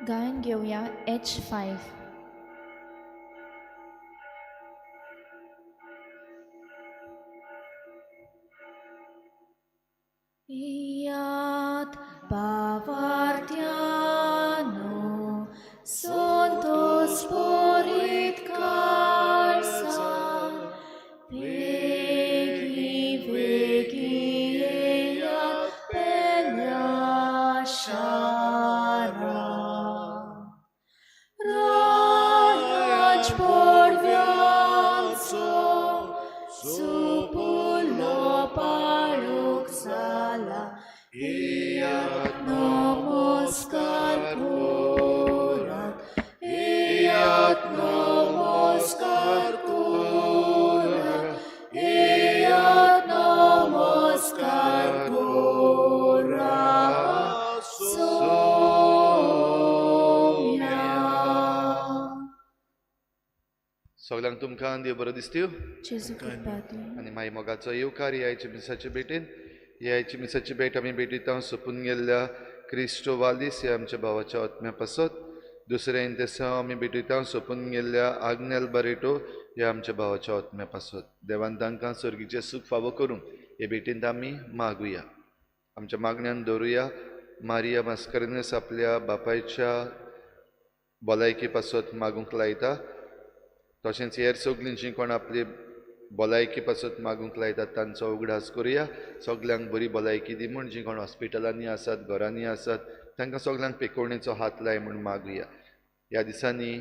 गायन घेवया H5. Iat Bavardiano Santo Sporit Calza Vegi vegi eiat Bella Shara Raj Porvianzo Supulo Paluxala Iat nomoskar kurat, iat nomoskar kurat, iat nomoskar kurat, sumya. सगळ्यांक तुमकां देव बरो दिसत्यो जेजू कृपा तूं. आनी मागीर मोगाचो येवकार ह्या आयच्या मिसाचे भेटेन. ह्या आयच्या मिसाची भेट आमी भेटयता सोंपून गेल्ल्या क्रिस्टो वालीस ह्या आमच्या भावाच्या आत्म्या पासत. दुसरें इंतेसांव आमी भेटयता सोंपून गेल्ल्या आग्नेल बारेटो ह्या आमच्या भावाच्या आत्म्या पासत. देवान तांकां सर्गीचें सूख फावो करूंक हे भेटींत आमी मागुया. आमच्या मागण्यान दवरुया मारिया मास्करेन्हस आपल्या बापायच्या भलायके पासत मागूंक लायता. तशेंच हेर सगळीं जीं कोण आपली भलायकी पासत मागूंक लायतात तांचो उगडास करुया. सगल्यांक बरी भलायकी दी म्हूण जीं कोण हॉस्पिटलांनी आसात, घरांनी आसात तांकां सगल्यांक पेकोवणेचो हात लाय म्हूण मागुया. ह्या दिसांनी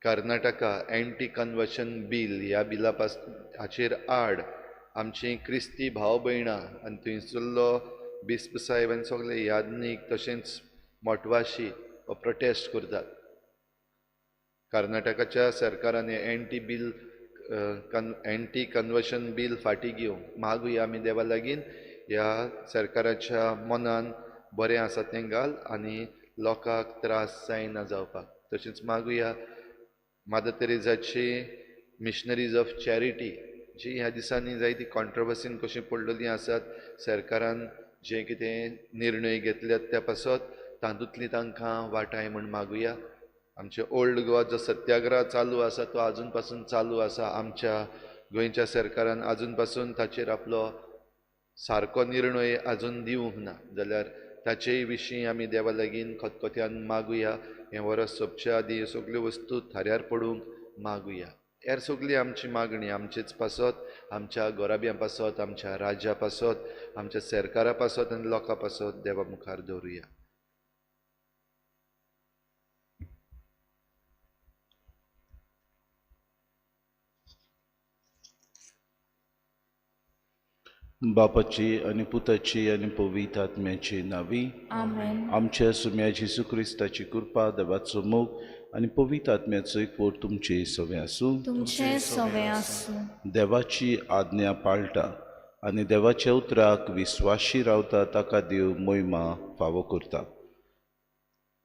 कर्नाटका एंटी कन्वर्शन बील ह्या बिला पास हाचेर आड आमची क्रिस्ती भाव भयणां आनी थंयसरलो बिस्प साहेब आनी सगळे याज्ञीक तशेंच मोटवाशी हो प्रोटेस्ट करतात. कर्नाटकाच्या सरकारान anti bill anti conversion bill फाटीं घेवंक मागुया आमी देवा लागीं. ह्या सरकाराच्या मनान बरें आसा तें घाल आनी लोकांक त्रास जायना जावपाक. तशेंच मागुया मादर तेरेजाची मिशनरीज ऑफ चॅरिटी जी ह्या दिसांनी जायती कॉन्ट्रोवर्सीन कशी पडलेली आसात, सरकारान जे कितें निर्णय घेतल्यात त्या पासत तातूंतली तांकां वाटाय म्हूण मागुया. आमचे ओल्ड गोवा जो सत्याग्रह चालू आसा तो आजून पासून चालू आसा. आमच्या गोंयच्या सरकारान आजून पासून ताचेर आपलो सारको निर्णय आजून दिवंक ना जाल्यार ताचेय विशीं आमी देवा लागीं खतखत्यान मागुया. हें वर्स सोंपचे आदीं ह्यो सगल्यो वस्तू थाऱ्यार पडूंक मागुया. हेर सगली आमची मागणी आमचेच पासत, आमच्या गोराब्यां पासत, आमच्या राज्या पासत, आमच्या सरकारा पासत आनी लोकां पासत देवा मुखार दवरुया. बापाची आनी पुताची आनी पवित्र आत्म्याची नावी. आमेन. आमच्या सुम्या जेजू क्रिस्ताची कृपा, देवाचो मोग आनी पवित्र आत्म्याचो एकवट तुमचे सवे आसूं. तुमचे सवे आसूं. देवाची आज्ञा पाळटा आनी देवाच्या उतराक विस्वाशी रावता ताका देव मोहिमा फावो करता.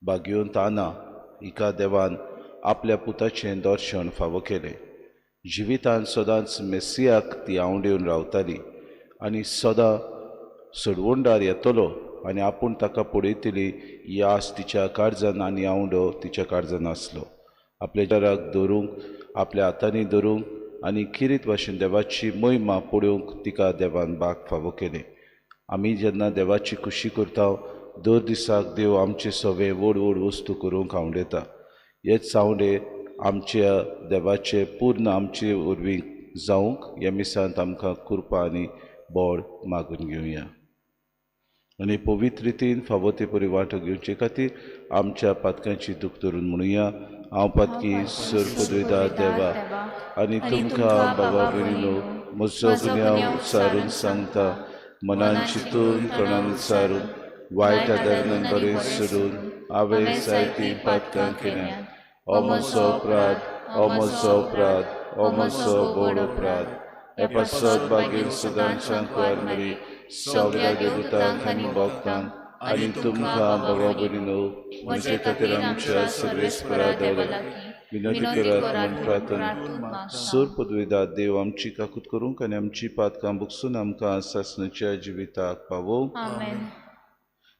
भाग्यवंत आना हिका देवान आपल्या पुताचें दर्शन फावो केलें. जिवितांत सदांच मेसियाक ती आंवडेवन रावताली आनी सदां सोडवणदार येतलो आनी आपूण ताका पळयतली ही आस तिच्या काळजान आनी आंवडो तिच्या काळजान आसलो. आपल्या दाराक धरूंक, आपल्या हातांनी धरूंक आनी किरीत भाशेन देवाची महिमा पळोवंक तिका देवान भाग फावो केलें. आमी जेन्ना देवाची खुशी करता दर दिसाक देव आमचे सवे व्हड व्हड वस्तू करूंक आंवडेता. हेच आंवडे आमच्या देवाचे पूर्ण आमचे वरवीं जावंक ह्या मिसांत आमकां कृपा आनी बळ मागून घेवया. आनी पवित्र रितीन फावो ते परी वांटो घेवचे खातीर आमच्या पातकांची दूख धरून म्हणुया. हांव पातकी सरपदविदा देवा आनी तुमकां बाबा भयणीनो म्हजो गुन्यांव उच्चारून सांगता. मनान चिंतून तोंडान उच्चारून वायट आदारान बरें सोडून हांवें जायतीं पातकां केल्या. हो म्हजो अपराध, हो म्हजो अपराध, हो म्हजो व्हड अपराध. हे पासत बागेर सदांच्या कुवार मरी सगळ्या देवतांक आनी भक्तांक आनी तुमकां बाबा भयणीनो म्हजे खातीर आमच्या सर्वेस्परा देवा विनंती करात म्हूण प्रार्थना. सोर पदवेदा देव आमची काकूत करूंक आनी आमची पातकां बुकसून आमकां सासणाच्या जिविताक पावोवंक. आमेन.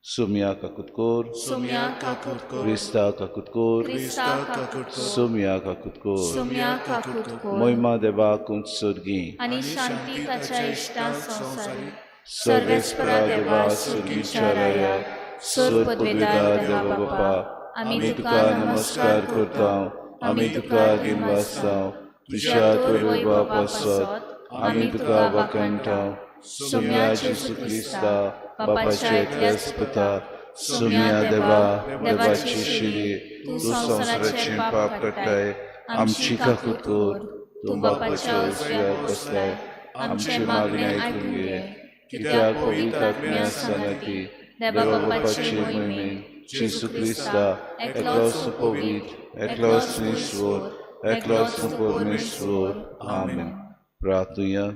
सुमया काकुतकोर, सुम्या काकूत कोर, क्रिस्ता काकुतकोर, क्रिस्ता काकूत कोर, सुमया काकुतकोर। सुम्या काकूत कोर। मोहिमा देवाक उंच सोर्गी, आनी शांती ताच्या इश्टा संवसारी। सर्वेस्परा देवा सुर्गीच्या राया, सोर पदवेदार देवा बापा, आमी तुका नमस्कार करता, आमी तुका गिनवासता, तुज्या तोर बाप आसत आमी तुका वाखाणटा। सुम्या जेजू क्रिस्ता बापाच्या एकल्याच पुता, सुम्या देवा देवाची शिरी, तूं संवसाराचें पाप काडटाय, आमची काकूत कर। तूं बापाच्या उजव्याक बसलाय, आमचें मागणें आयकून घे। कित्याक पवित्र आत्म्या आसतना ती देवा बापाची मोहिमेन जेजू क्रिस्ता एकलोच पवित्र, एकलोच ईश्वर, एकलोच परमेश्वर। आमेन। प्रार्थुया।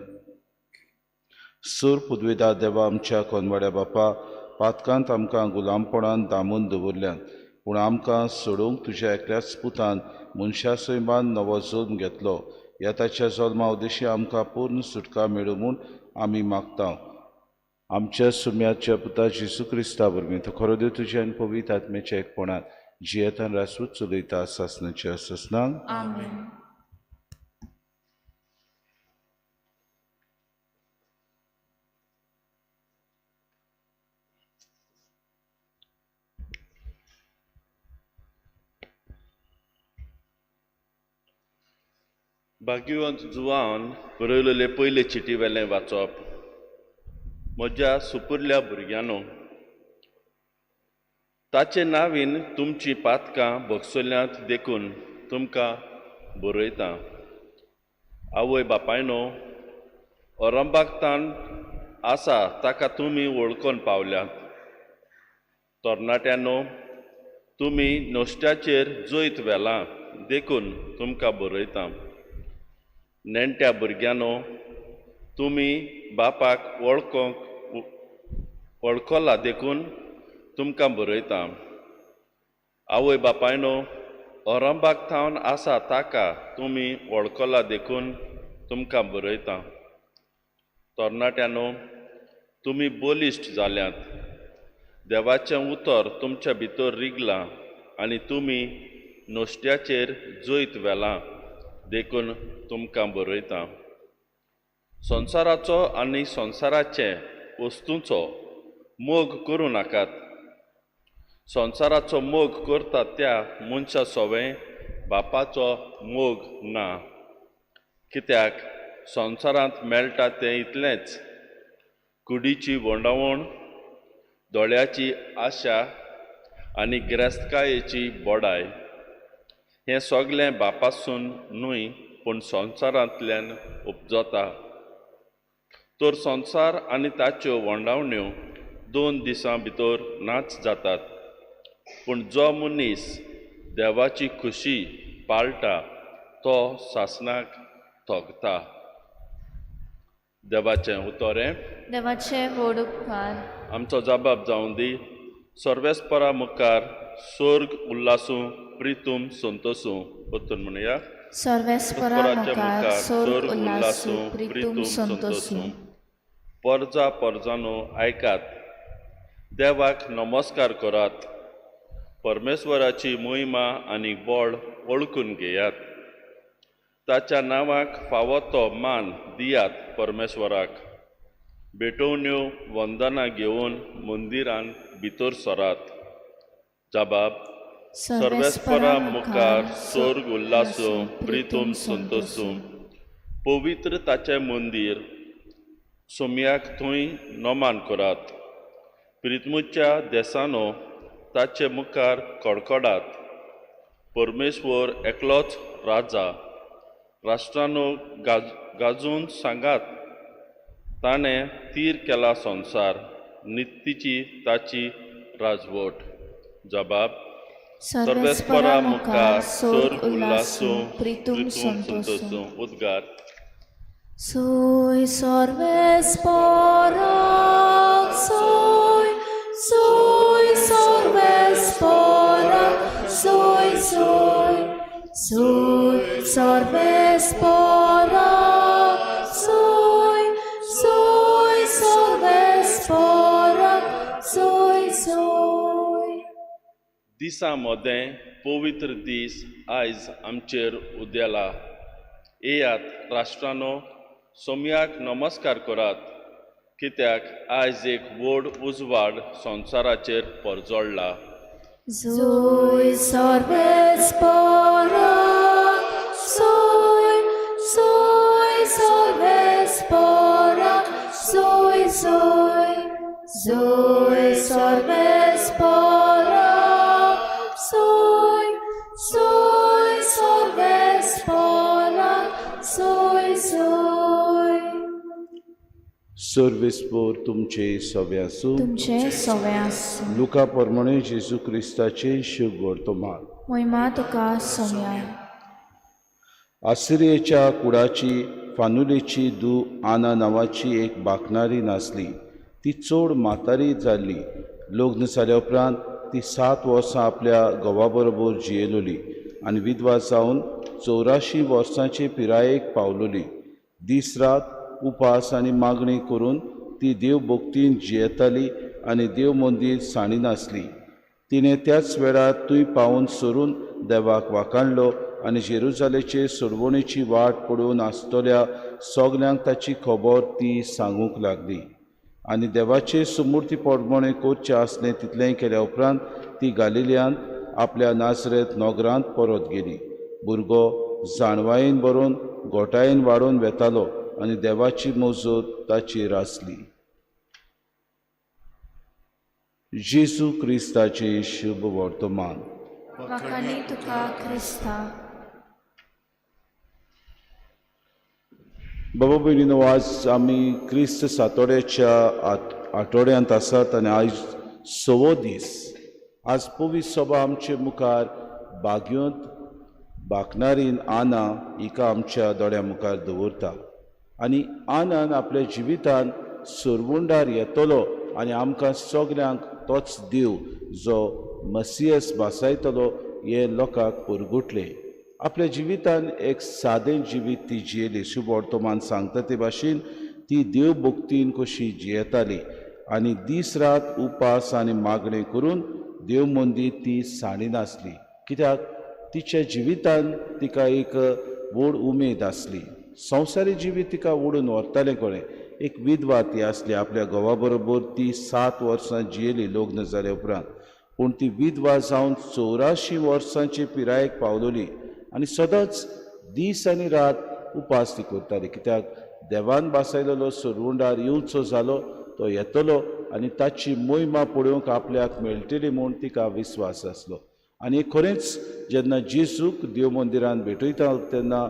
सूर पुदवेदा देवा आमच्या कोनवाड्या बापा, पातकांत आमकां गुलामपणान दामून दवरल्यान, पूण आमकां सोडोवंक तुज्या एकल्याच पुतान मनशा सैमान नवो जल्म घेतलो। ह्या ताच्या जल्मा उद्देशी आमकां पूर्ण सुटका मेळूं म्हूण आमी मागता। आमच्या सुम्याच्या पुता जेजू क्रिस्ता वरवीं, तो खरो देव तुज्या आनी पवित्र आत्म्याच्या एकपणान जियेतान रासूच चलयता सासनाच्या सासनाक। आमेन। भाग्यवंत जुवान बरयलेले पयले चिटी वेलें वाचप। म्हज्या सुपुरल्या भुरग्यांनो, ताचे नावीन तुमची पातकां भोगसल्यांत देखून तुमकां बरयतां। आवय बापायनो, अरंबाक तान आसा ताका तुमी वळखून पावल्यात। तरणाट्यांनो, तुमी नश्ट्याचेर जैत व्हेलां देखून तुमकां बरयतां। नेण्ट्या भुरग्यांनो, तुमी बापाक वळखला देखून तुमकां बरयतां। आवय बापायनो, अरंबाक थावन आसा ताका तुमी वळखला देखून तुमकां बरयतां। तरणाट्यांनो, तुमी बलिश्ट जाल्यात, देवाचें उतर तुमच्या भितर रिगलां आनी तुमी नश्ट्याचेर जैत व्हेलां देखून तुमकां बरयतां। संवसाराचो आनी संवसाराचे वस्तूंचो मोग करूं नाकात। संवसाराचो मोग करता त्या मनशा सवें बापाचो मोग ना, कित्याक संवसारांत मेळटा तें इतलेंच, कुडीची वंडावण, दोळ्याची आशा आनी गिरेस्तकायेची बोडाय, हें सगळें बापासून न्हय पूण संवसारांतल्यान उपजता। तर संवसार आनी ताच्यो वंडावण्यो 2 दिसां भितर नाच जातात, पूण जो मनीस देवाची खुशी पाळटा तो सासणाक थोकता। देवाचें उतर हें। देवाचें व्हड उपकार। आमचो जबाब जावं दी। सर्वेस्परा मुखार सोर्ग उल्लासूं, प्रितूम संतोसूं। परतून म्हणया, सर्वेस्परा मुखार सोर्ग उल्लासूं, प्रितूम संतोसूं। परजा परजानो आयकात, देवाक नमस्कार करात, परमेश्वराची मोहिमा आनी बळ वळखून घेयात, ताच्या नांवाक फावो तो मान दियात। परमेश्वराक भेटवण्यो वंदना घेवन मंदिरान भितर सरात। जबाब, सर्वेस्परा मुखार सोर्ग उल्लासूं, प्रितूम संतोसूं। पवित्र ताचें मंदीर सोम्याक थंय नमान करात, प्रितमुच्या देसानो ताचे मुखार कडकडात। परमेश्वर एकलोच राजा, राष्ट्रानो गाजून सांगात, ताणें तीर केला संवसार, नित्तीची ताची राजवट। जबाब, सर्वेस्परा मुखार सोर्ग उल्लासूं, प्रितूम संतोसूं। उद्गार। Sui sorves porac, sui, sui sorves porac, sui, sui, sui sorves porac, sui, sui sorves porac, sui, sui. दिसां मदें पवित्र दीस आयज आमचेर उदेला। येयात राष्ट्रांनो, सोमयाक नमस्कार करात, कित्याक आयज एक व्हड उजवाड संवसाराचेर परजळ्ळा। Zoe sarvespora, Zoe, Zoe sarvespora, Zoe, Zoe, Zoe sarvespora, Zoe, Zoe sarvespora, Zoe, Zoe. सर्वेस्पोर तुमचे सवे आसूं। तुमचे सवे आसूं। लुका प्रमाणे जेजू क्रिस्ताचे शुभ वर्तमान। मोहिमा तुका सोम्या। आसिरियेच्या कुडाची फानुलेची दू आना नांवाची एक बाकणारी नासली। ती चड म्हातारी जाल्ली। लग्न जाल्या उपरांत ती 7 वर्सां आपल्या घोवा बरोबर जियेलोली आनी विधवा जावन 84 वर्सांचे पिरायेक पावलोली। दीस रात उपास आनी मागणी करून ती देव भक्तीन जियेताली आनी देव मंदीर साणिनासली। तिणें त्याच वेळार थंय पावून सरून देवाक वाखाणलो आनी जेरुजालेचे सोडवणेची वाट पळोवन आसतल्या सगल्यांक ताची खबर ती सांगूंक लागली। आनी देवाचे सुमूर्ती प्रमाणे करचें आसलें तितलेंय केल्या उपरांत ती गालिलियांत आपल्या नाजरेत नगरांत परत गेली। भुरगो जाणवायेन बरोवन गोटायेन वाडोवन वेतालो आनी देवाची मजत ताचेर आसली। जेजू क्रिस्ताचें शुभ वर्तमान। वाखाणी तुका क्रिस्ता। बाबा भयणीनो, आज आमी क्रिस्त सातोड्याच्या आठवड्यांत आसात आनी आयज 6वो दीस। आज पवित्र सभा आमचे मुखार बागयोंत बाकणारीन आना हिका आमच्या दोळ्या मुखार दवरता आनी आनान आपल्या जिवितान सरवंडार येतलो आनी आमकां सगल्यांक तोच देव जो मसियस भासायतलो हे लोकांक परगुटले। आपल्या जिवितान एक सादें जिवीत ती जियेली। शुभ वर्तमान सांगता ते भाशेन ती देव भक्तीन कशी जियेताली आनी दीस रात उपास आनी मागणें करून देव मंदीर ती साणिनासली, कित्याक तिच्या जिवितान तिका एक व्हड उमेद आसली। संवसारी जिवीत तिका ओडून व्हरतालें कळ्ळें। एक विधवा ती आसली, आपल्या घोवा बरोबर ती 7 वर्सां जियेली लग्न जाल्या उपरांत, पूण ती विधवा जावन 84 वर्सांचे पिरायेक पावलोली आनी सदांच दीस आनी रात उपास ती करताली, कित्याक देवान बासायलेलो सरवंडार येवचो जालो तो येतलो आनी ताची मोहिमा पळोवंक आपल्याक मेळटली म्हूण तिका विस्वास आसलो। आनी खरेंच जेन्ना जेजूक देव मंदिरान भेटयता तेन्ना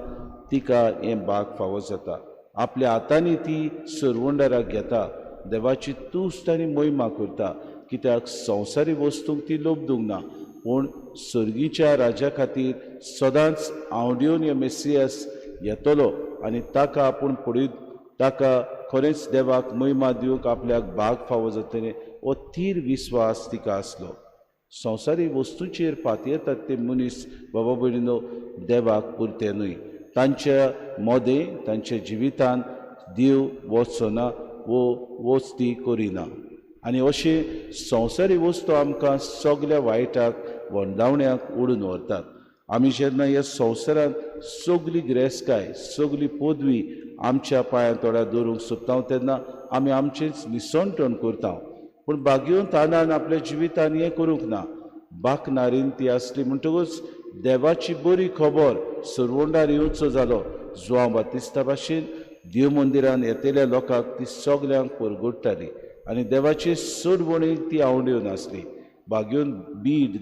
तिका हें भाग फावो जाता। आपल्या हातांनी ती सरवंडाराक घेता, देवाची तुस्त आनी मोहिमा करता, कित्याक संवसारी वस्तूंक ती लोबदूंक ना, पूण सर्गीच्या राजा खातीर सदांच आवडीवन हे मेसियस येतलो आनी ताका आपूण पळयत ताका खरेंच देवाक मोहिमा दिवंक आपल्याक भाग फावो जातलें हो थीर विस्वास तिका आसलो। संवसारी वस्तूचेर पातयेतात ते मनीस बाबा भयणीनो देवाक पुरते न्हय, तांच्या मोदें तांच्या जिवितान देव वचना वो वस्ती करिना आनी अशें संवसारी वस्तू आमकां सगल्या वायटाक वंडावण्याक ओडून व्हरतात। आमी जेन्ना ह्या संवसारांत सगली गिरेस्तकाय सगली पदवी आमच्या पांयां तोड्यार दवरूंक सोदता तेन्ना आमी आमचेंच निसणटण करता, पूण भाग्यवंत आनान आपल्या जिवितान हें करूंक ना। बाकनारीन ती आसली म्हणटकूच देवाची बरी खबर सरवंडार येवचो जालो। जुआंव बातिस्ता भाशेन देव मंदिरान येतल्या लोकांक ती सगल्यांक परगुट्टाली आनी देवाची सोडवणी ती आवडून आसली। भाग्योन बीड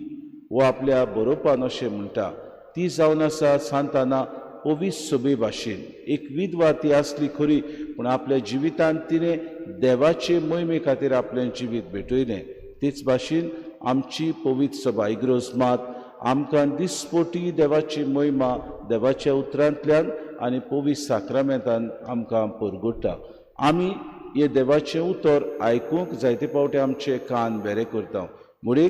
वो आपल्या बरोवपान अशें म्हणटा, ती जावन आसा सांताना पवित्र सभे भाशेन एक विधवा ती आसली खरी, पूण आपल्या जिवितान तिणें देवाचे मोहिमे खातीर आपलें जिवीत भेटयलें। तेच भाशेन आमची पवित्र सभा इग्रोज मात आमकां दिसपोटी देवाची मोहिमा देवाच्या उतरांतल्यान आनी पवित्र साक्रामेंतान आमकां परगुट्टा। आमी हे देवाचें उतर आयकूंक जायते फावटी आमचे कान बेरे करता, म्हणून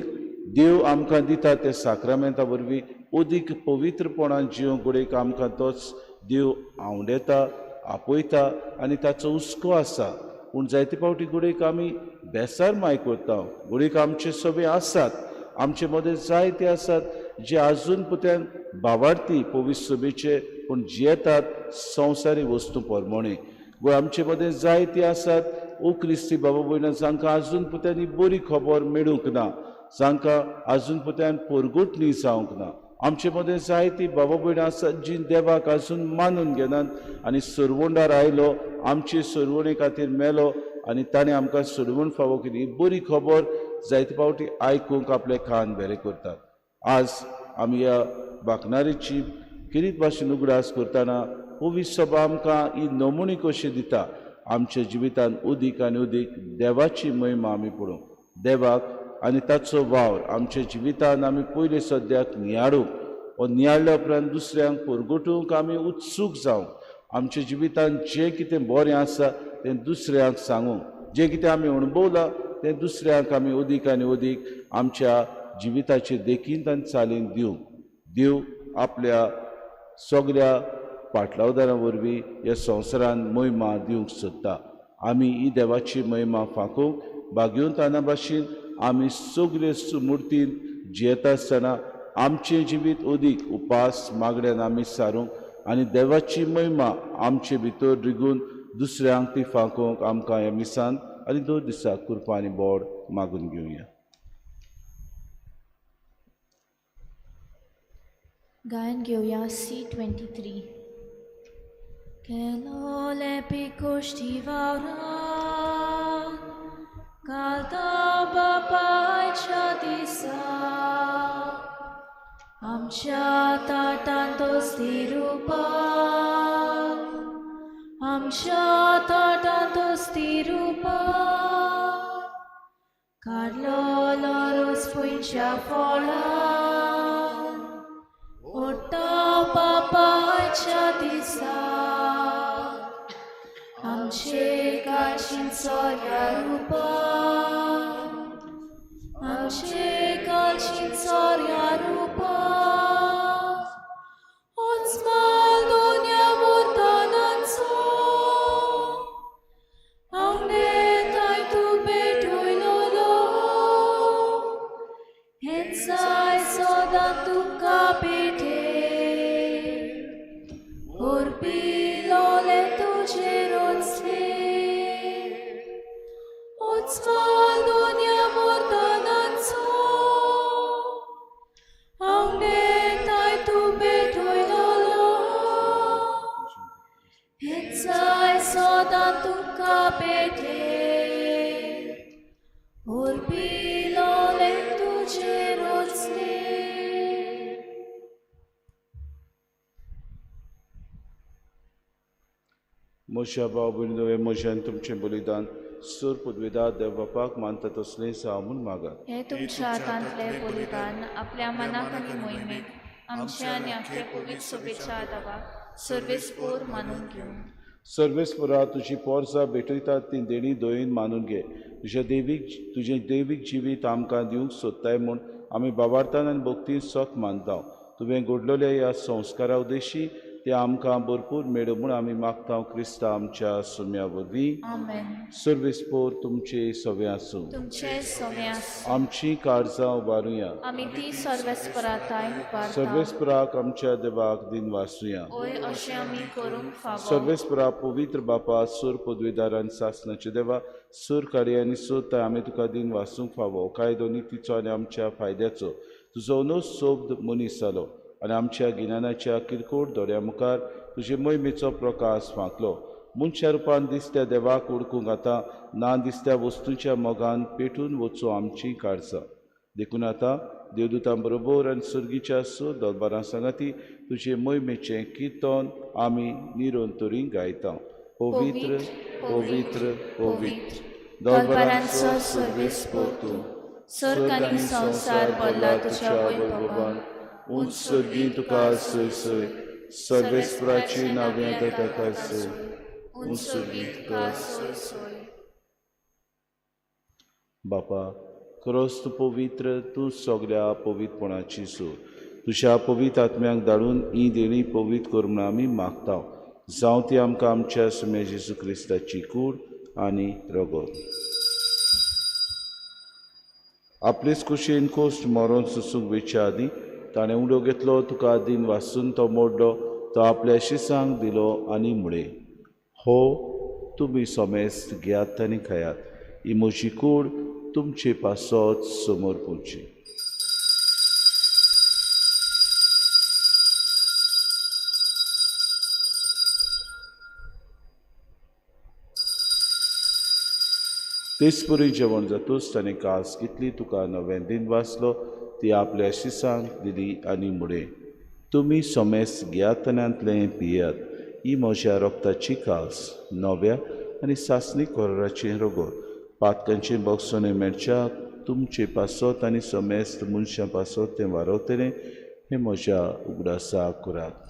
देव आमकां दिता ते साक्रामेंता वरवीं अदीक पवित्रपणान जिवंक घडयेक आमकां तोच देव आवडेता आपयता आनी ताचो हुस्को आसा। पूण जायते फावटी घडयेक आमी बेसार माय करता, घडयेक आमचे सगळे आसात, आमचे मदें जायते आसात जे आजून पुत्यान भावार्थी पवित्र सभेचे पूण जियेतात संवसारी वस्तू प्रमाणे. गोंय आमचे मदें जायते आसात ओ क्रिस्ती बाबा भयणां जांकां आजून पुत्यांनी बरी खबर मेळूंक ना, जांकां आजून पुत्यान परगटणी जावंक ना. आमचे मदें जायती बाबा भयणां आसात जी देवाक आजून मानून घेनात आनी सरवंडार आयलो, आमचे सरवणे खातीर मेलो आनी ताणें आमकां सोडवण फावो केली. बरी खबर जायते फावटी आयकूंक आपले कान बेरे करतात. आज आमी ह्या बाकणारीची किरीत भाशेन उगडास करतना पवित्र सभा आमकां ही नमुणी कशी दिता. आमच्या जिवितांत उदीक आनी उदीक देवाची महिमा आमी पळोवंक, देवाक आनी ताचो वावर आमच्या जिवितांत आमी पयले सद्याक नियाळूंक, वो नियाळ्या उपरांत दुसऱ्यांक परगटूंक आमी उत्सूक जावंक, आमच्या जिवितांत जें कितें बरें आसा तें दुसऱ्यांक सांगूंक, जें कितें आमी अणभवलां तें दुसऱ्यांक आमी अदीक आनी अदीक आमच्या जिविताचे देखींत आनी चालीन दिवंक. देव आपल्या सगळ्या पाटलावदारां वरवीं ह्या संवसारान महिमा दिवंक सोदता. आमी ही देवाची महिमा फांकूंक बागेवन ताना भाशेन आमी सगळे सुमुर्तीन जियेता आसतना आमचें जिवीत अदीक उपास मागण्यान आमी सारूंक आनी देवाची महिमा आमचे भितर रिगून दुसऱ्यांक ती फांकूंक आमकां ह्या मिसान आनी दोन दिसाक कुरपा आनी बोड मागून घेवया. गायन घेवया C23. केलोले पिकोश्टी वावरान घालता बापायच्या दिसा, आमच्या ताटांत दोस्ती रुपान, आमच्या ताटांत दोस्ती रुपान, काडलोलो रोस फुंयच्या फळान, ओडटा बापायच्या दिसा, आमचे काळशीन सोऱ्या रुपान, आमचे काळशीन सोऱ्या रुपान, उचमाल दोन्या मुर्तानांचो, आवडे तूं भेटयलोलो, हेंचाय सदां तुका पेटे, उरपिलोले तुजे रोचले, उचमाल दोन्या मुर्तानांचो, आवडे तूं भेटयलोलो, हेंचाय सदां तुका पेटे, उरपिलोले तुजे रोचले. म्हज्या भाव भयणीनो, म्हज्यान तुमचें बलिदान सूर पदवेदार देव बापाक मानता तसलें जावं म्हूण मागात. हे तुमच्या हातांतलें बलिदान आपल्या मनाक आनी मोहिमेक आमच्या आनी आख्खे पवित्र सभेच्या आदावाक सर्वेस्पोर मानून घेवं. सर्वेस्पोरा तुजी पोरसां भेटयतात ती देणी दयेन मानून घे. तुजें देवीक जिवीत आमकां दिवंक सोदताय म्हूण आमी बाबार्थान आनी भक्तीन सत मानता. तुवें घडलेल्या ह्या संस्कारा उद्देशी ते आमकां भरपूर मेळूं म्हूण आमी मागता क्रिस्ता आमच्या सुम्या वरवीं. आमेन. सर्वेस्पोर तुमचे सवे आसूं. तुमचे सवे आसूं. आमची काळजां उबारुया. आमी ती सर्वेस्पराताय उबारता. सर्वेस्पराक आमच्या देवाक दिन वासुया. ओय अशें आमी करूंक फावो. सर्वेस्परा पवित्र बापा सूर पदवीदार आनी सासनाचे देवा सूर कार्य आनी सोदताय आमी तुका दिन वासूंक फावो. कायदो नितीचो आनी आमच्या फायद्याचो तुजो नो सोब्द मनीस जालो आनी आमच्या गिन्यानाच्या किरकोळ दोळ्या मुखार तुजे मोहिमेचो प्रकाश फांकलो. मनशा रुपान दिसत्या देवाक उडकूंक आतां ना दिसत्या वस्तूंच्या मोगान पेटून वचूं आमची काळजां. देखून आतां देवदूतां बरोबर आनी सर्गीच्या स दरबारां सांगाती तुजे मोहिमेचें किर्तन आमी निरंतरी गायता. पवित्र पवित्र पवित्र दरबारांचो सर्वेस्पोर तूं, सर्ग आनी संवसार भरला तुज्या वैभवान. उंच सर्गी तुका सोय सोय, सर्वेस्पराची नांवें ताका सोय, उंच सर्गी तुका सोय सोय. बापा खरोच तूं पवित्र, तूं सगळ्या पवित्रपणाची सूर. तुज्या पवित्र आत्म्याक धाडून ही देणी पवित्र कर म्हूण आमी मागता. जावं ती आमकां आमच्या सुम्या जेजू क्रिस्ताची कूड आनी रगत. आपलेच कुशीन कोश्ट मरोन सुसूंक वेच्या आदीं ताणें उडो घेतलो, तुका दिन वासून तो मोडलो, तो आपल्या शिसांक दिलो आनी म्हळें, हो तुमी सोमेस्त घेयात आनी खायात, ही म्हजी कूड तुमचे पासत समोर पोवची. तेच परी जेवण जातूच ताणें कास घेतली, तुका नवें दिन वाचलो, ती आपल्या शिसांक दिली आनी म्हळें, तुमी सोमेस्त घेयात आनी पियात, ही म्हज्या रोगताची कास, नव्या आनी सासणी कोराचें रोगत, पातकांचें बॉक्सोने मेळच्याक तुमचे पासत आनी समेस्त मनशां पासत तें वारवतलें, हें म्हज्या उगडासाक करात.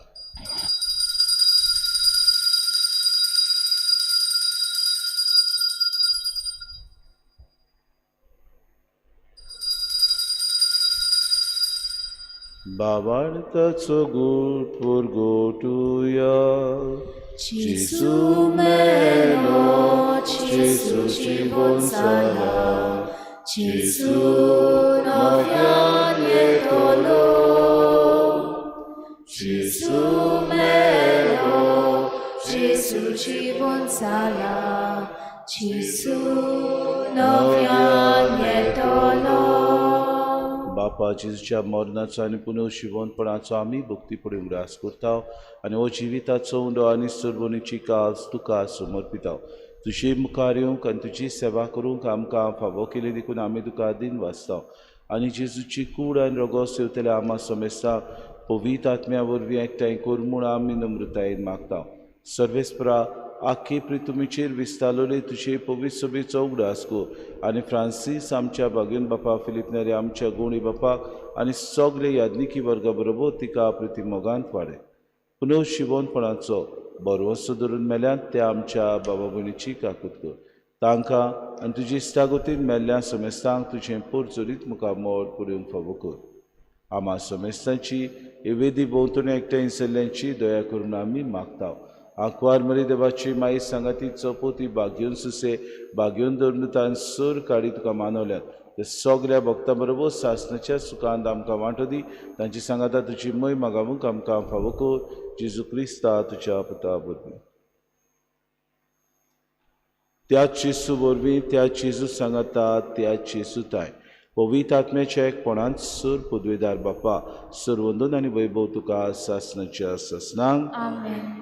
बाबार्थाचो गूट पुरगोटुया. जेजू मेलो, जेजू जिवन जाला, जेजू नव्यान येतलो. जेजू मेलो, जेजू जिवन जाला, जेजू नव्यान येतलो. बापा, जेजूच्या मरणाचो आनी पुनर्जिवंतपणाचो आमी भक्तीपणी उगडास करता आनी हो जिविताचो उंडो आनी सरबोनीची कास तुका समर्पिता. तुजे मुखार येवंक आनी तुजी सेवा करूंक आमकां फावो केली देखून आमी तुका दिन वाचता आनी जेजूची कूड आनी रोगो सेवतल्या आमा समेस्ता पवित्र आत्म्या वरवीं एकठांय कर म्हूण आमी नम्रतायेन मागता. सर्वेस्परा, आख्खी प्रितुमीचेर विस्तारलोले तुजे पवित्र सभेचो उगडास कर आनी फ्रांसीस आमच्या बागेन बापा, फिलीप नेरी आमच्या गोणी बापाक आनी सगळे याज्ञिकी वर्गा बरोबर तिका प्रिती मोगांत वाडय. पुनर्जिवंतपणाचो बरवसो धरून मेल्यात त्या आमच्या बाबा भयणीची काकूत कर, तांकां आनी तुजी इश्टागतीन मेल्ल्या समेस्तांक तुजें पोरचोरीत मुखामळ पुरोवंक फावो कर. आमा समेस्तांची वेदी भोंवतणी एकठांय जाल्ल्यांची दया करून आमी मागता. आंकवार मरी देवाची माई सांगाती चपोती बागेवन सुसे बागेवन धरून तान सूर काडी तुका मानवल्यात ते सगळ्या भक्तां बरोबर सासणाच्या सुखांत आमकां वांटो दी. तांची सांगाता तुजी मय मागावूंक आमकां फावो कर. जेजू क्रिस्ता तुज्या पुता वरवीं. त्या जेजू वरवीं, त्या जेजू सांगाता, त्या जेजू ताय पवित्र आत्म्याच्या एकपणांत सूर पदवेदार बापा, सरवंदन आनी वैभव तुका सासणाच्या सासणांक. आमेन.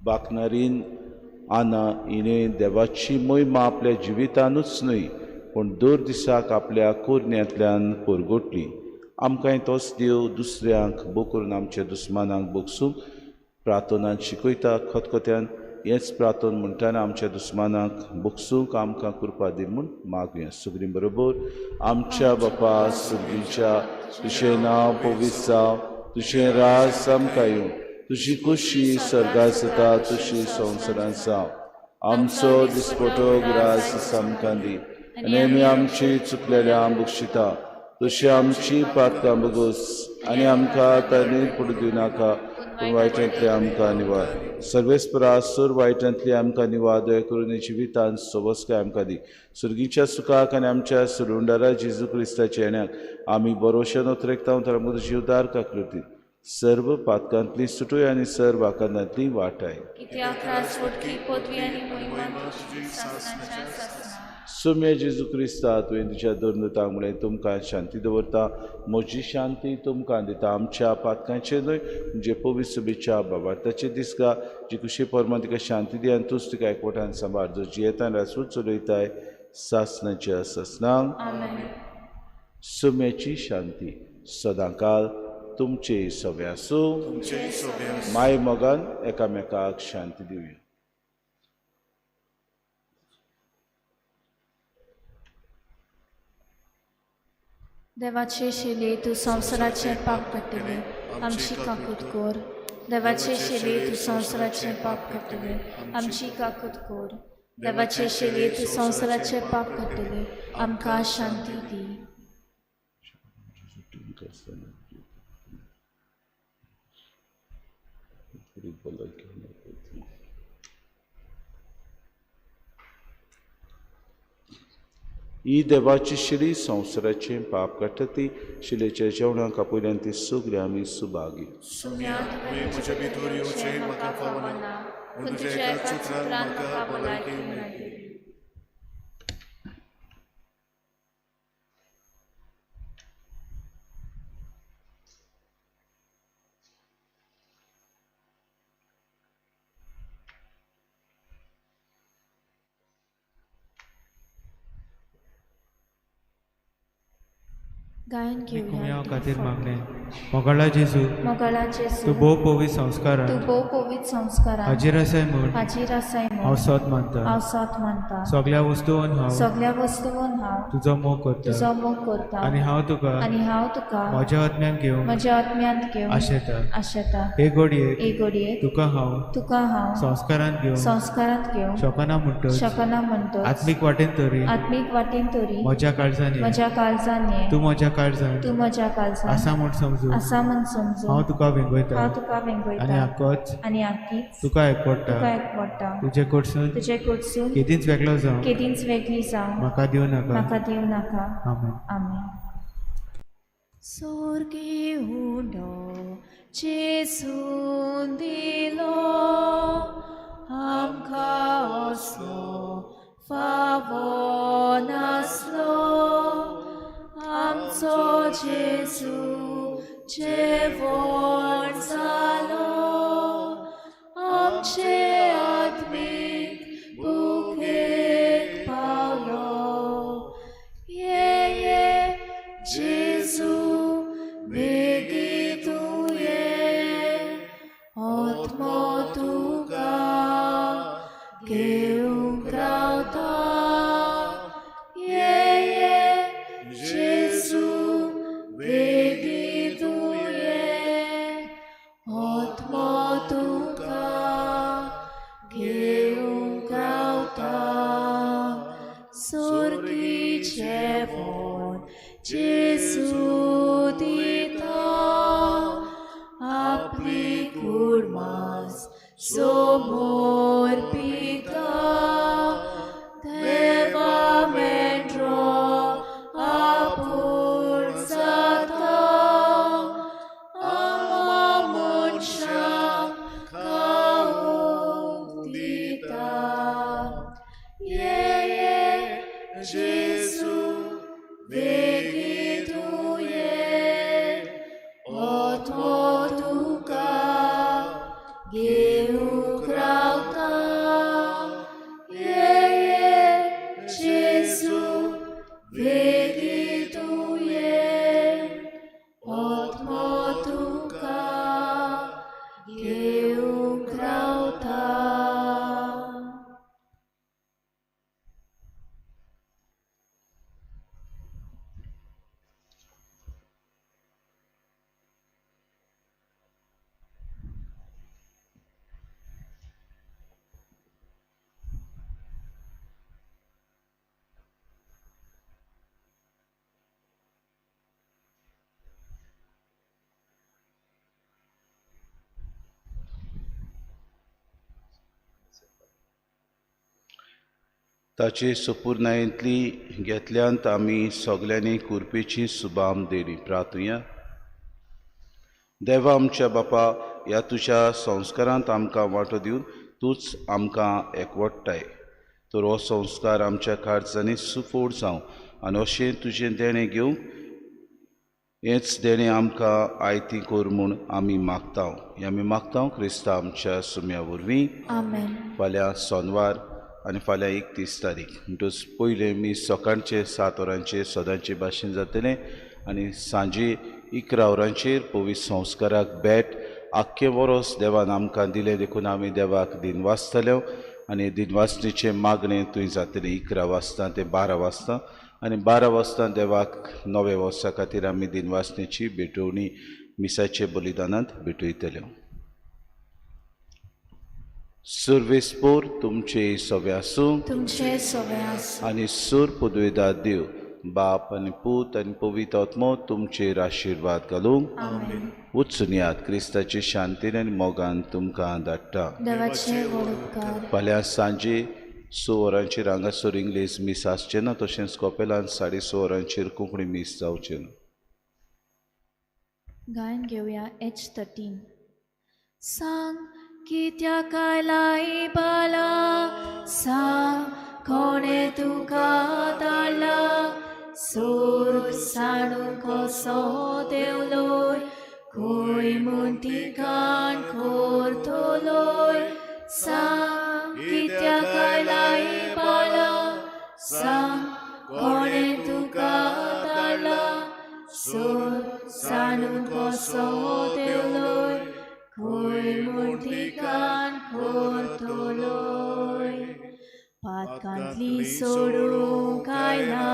बाकनारीन आना हिणें देवाची महिमा आपल्या जिवितानूच न्हय पूण दर दिसाक आपल्या कोरण्यांतल्यान परगटली. आमकांय तोच देव दुसऱ्यांक बोकरून आमच्या दुस्मानांक बगसूंक प्रार्थनान शिकयता. खतखत्यान हेंच प्रार्थन म्हणटना आमच्या दुस्मानांक बगसूंक आमकां कृपा दी म्हूण मागुया. सगळीं बरोबर. आमच्या बापा सुर्गीच्या, तुजें नांव पवित्र जावं, तुजें राज आमकां येवं, तुजी खुशी स्वर्गांत जाता तशी संवसारांत जावं. आमचो दिसपटो ग्रास आमकां दी आनी आमी आमची चुकलेल्या बक्षिता तशी आमची पातकां बगोस आनी आमकां ताणें पडूं दिवनाका, पूण वायटांतली आमकां निवार. सर्वेस्परा, सूर वायटांतली आमकां निवार दया करून जिवितांत सोबसकाय आमकां दी. सुर्गीच्या सुखाक आनी आमच्या सुरुंडारा जेजू क्रिस्ताच्या येण्याक आमी बरोवशेन उतरेकता तर आमकां तुजी उदार काकृती सर्व पातकांतली सुटूय आनी सर्व आकांतांतली वाटाय. सुम्या जेजू क्रिस्ता, तुवें तुज्या दोन म्हळें तुमकां शांती दवरता, म्हजी शांती तुमकां दिता. आमच्या पातकांचेर न्हय म्हणजे पवित्र सभेच्या बाबार्थाचे दिसका जी कुशी परमान तिका शांती दी आनी तूंच तिका एकवटान सांबाळ, जो जियेतान राजपूत चलयताय सासणाच्या सासणांक. सुम्याची शांती सदांकाल तुमचे सगळे आसूं. माय मोगान एकामेकाक शांती दिवया. देवाचे शेले तूं संवसाराचें पाप काडटलें, आमची काकूत कर. देवाचे शेले तूं संवसाराचें पाप काडटलें, आमची काकूत कर. देवाचे शेले तूं संवसाराचें पाप काडटलें, आमकां शांती दी. ही देवाची शिली संवसाराचें पाप काडटा ती शिलेच्या जेवणाक आपयल्यान ती सगळीं आमी सुभागी. म्हज्या भितर येवचें म्हाका फावना, पूण तुज्या एकाच उतरान म्हाका भलायकी मेळटली. गायन घेवया. खातीर मागणें. मोगाळा जेजू, मोगाळा जेजू, तूं भोव पवित्र संस्कारान, तूं भोव पवित्र संस्कारान हाजीर आसाय म्हूण, हाजीर आसाय म्हूण हांव सत मानता, हांव सत मानता. सगळ्या वस्तून हांव, सगळ्या वस्तून हांव तुजो मोग करता, तुजो मोग करता. आनी हांव तुका, आनी हांव तुका म्हज्या आत्म्यान घेवंक, म्हज्या आत्म्यांत घेवंक आशेता. आशेता. हे घडयेक, हे घडयेक तुका हांव, तुका हांव संस्कारांत घेवंक, संस्कारांत घेवंक शकना म्हणटच, शकना म्हणटच, आत्मीक वाटेन तरी, आत्मीक वाटेन तरी म्हज्या काळजान ये, म्हज्या काळजान ये, तूं म्हज्या काळजान, तूं म्हज्या काळजान आसा म्हूण समजून, आसा म्हूण समजून, हांव तुका वेंगयता, हांव तुका वेंगयता, आनी आकोच, आनी आकीच तुका एकवडटा, तुका एकवडटा. तुजे कडसून, तुजे कडसून केदींच वेगळो जावं, केदींच वेगळी जावं म्हाका दिवं नाका, म्हाका दिवं नाका. आमेन. आमेन. सोर्गी उंडो जेजून दिलो आमकां असलो फावो नासलो, आमचो जेजू जेवण जालो, आमचे आत्मीक भुकेक पावलो. ये ये जेजू बेगी तूं ये, आत्मो तुका घेवंक रावता. ये ये जेजू बेगी तूं ये, आत्मो तुका घेवंक रावता. सोर्गी जेवण जेजू दिता, आपली कुडमास समोर पिता, देवा मेंढरो आपूण जाता, आमा मनशाक खावंक दिता. ये ये जेजू बेगी तूं ये, आत्मो तुका घेवंक रावता. ये ये जेजू बेगी तूं ये, आत्मो तुका घेवंक रावता. ताचे सुपुर्नायेंतली घेतल्यांत आमी सगल्यांनी कुरपेची सुबाम देणी. प्रार्थुया. देवा आमच्या बापा, ह्या तुज्या संस्कारांत आमकां वांटो दिवन तूंच आमकां एकवडटाय, तर हो संस्कार आमच्या काळजांनी सुफोड जावं आनी अशें तुजें देणें घेवंक हेंच देणें आमकां आयती कर म्हूण आमी मागता. हें आमी मागता क्रिस्ता आमच्या सुम्या वरवीं. आमेन. फाल्यां सोनवार आनी फाल्यां 31 तारीख म्हणटच पयलें मीस सकाळचें 7 वरांचेर सदांचे भाशेन जातलें आनी सांजे 11 वरांचेर पवित्र संस्काराक भेट. आख्खें वरोस देवान आमकां दिलें देखून आमी देवाक दिनवासतले आनी दिनवासणेचें मागणें थंय जातलें 11 वाजता ते 12 वाजता आनी 12 वाजता देवाक नव्या वर्सा खातीर आमी दिनवासणेची भेटवणी मिसाचे बलिदानांत भेटयतले. सर्वेस्पोर तुमचे सवे आसूं, तुमचे सवे आसूं, आनी सूर पदवेदार देव बाप आनी पूत आनी पवित्र आत्मो तुमचेर आशिर्वाद घालूंक. आमेन. वचून क्रिस्ताचे शांतीन आनी मोगान तुमकां धाडटा. देवाचे व्हड उपकार. फाल्यां सांजे स वरांचेर हांगासर इंग्लीश मीस आसचें ना, तशेंच कपेलान 6:30 वरांचेर कोंकणी मीस जावचें ना. गायन घेवया H13. सांग कित्याक आयलाय बाला, सांग कोणें तुका धाडला, सोर्ग साणून कसो देंवलोय, खंय म्हूण ठिकाण करतलोय. सांग कित्याक आयलाय बाला, सांग कोणें तुका धाडला, सोर्ग साणून कसो देंवलोय, खंय म्हूण ठिकाण करतलोय. पातकांतली सोडूंक आयला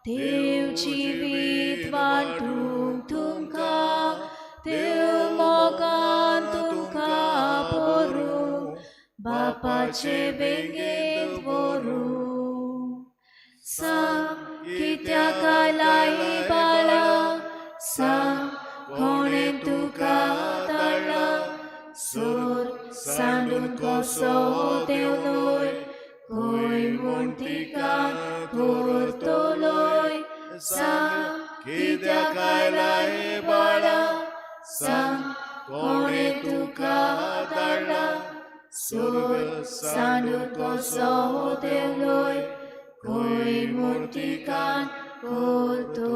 देव जिवीत वांटूंक तुमकां, देव मोगान तुमकां भरूं, बापाचे बेगीन व्हरूं. सांग कित्याक आयलाय बाला, सांग कोणें तुका धाडला, सोर सांडून कसो देंवलोय, खंय म्हूण ठिकाण करतलोय. सांग कित्याक आयलाय बाळा, सांग कोणें तुका धाडला, सोर सांडून कसो देंवलोय, खंय म्हूण ठिकाण करतलोय.